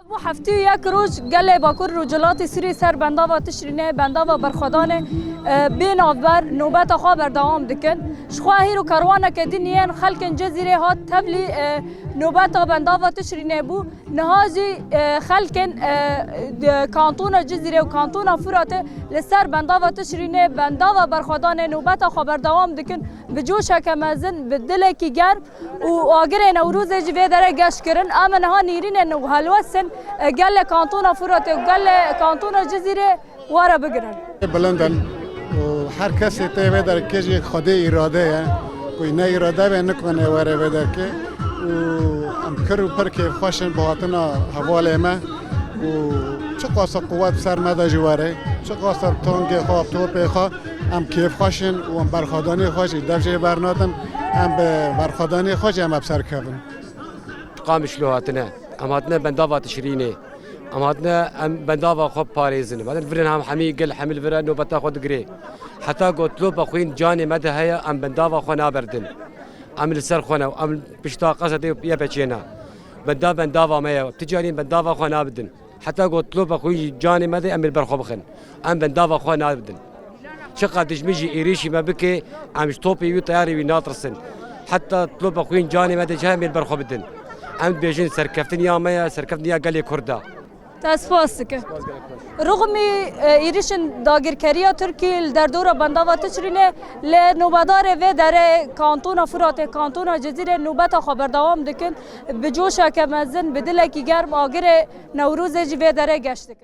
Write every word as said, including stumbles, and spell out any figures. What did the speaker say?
Bû heftê û yek roj gelê Bakur Rojhilatê Sûriyê ser bendava Tişrînê, bendava berxwedanê, e, bê navber nobeta xwe berdewam dikin. Ji xwe hîro kerwaneke din yên xelkên Cizîrê hat tevlî, e, nobeta bendava Tişrînê bû. Niha jî, e, xelkên, e, di kantona Cizîrê û kantona Furatê li ser bendava Tişrînê, bendava berxwedanê nobeta xwe berdewam dikin. Bi coşeke mezin, bi dilekî germ û agirê Newrozê jî vê derê geş kirin. Em ê niha nîrînên û helwestên, e, gelê kantona Furatê û gelê kantona Cizîrê were bigirin. Bilind in û her kesê tê vê derkê jî xwedê îrade ye. Ku ne îrade be, nikane were vê derkê. Û em kir û pir kêfxweş in bi hatina hevalê me. Û çiqas quwet bi ser me de jî were, çiqas bi tongê xwe, bi topê xwe, em kêfxweş in û em berxwedanê xwe jî dev jê bernadin. Em bi berxwedanê xwe jî em ê bi ser kevin. Qamişlo hatine. Em hatine bendava Tişrînê. Em hatine em bendava xwe parêzin. Em hatin virên hem hemî gel hemî li vir e nobeta xwe digirê. Heta ku tilopa xwîn canê me de heye, em bendava xwe naberdin. Em li ser xwe ne, em pişta qesedê YPGê ne. Benda bendava me ye. Ti carî bendava xwe nabidin. Heta ku tilopa xwîn jî canê me de em ê li ber xwe bixin. Em bendava xwe nabidin. Çiqas dijmin jî êrîşî me bike, em ji topê wî, teyarê wî natirsin. Heta tilopa xwîn canê me de jî em ê li ber xwe bidin. Em dibêjin serkeftiniya me ye, serkeftiniya gelê Kurd e. Te spas dike. Rixmî, e, êrîşên dagirkeriya Tirkî li derdora bendava Tişrînê li nobedarê vê derê kantona Furatê, kantona Cizîrê nobeta xwe berdewam dikin. Bi coşeke mezin, bi dilekî germ agirê Newrozê jî vê derê geş dikin.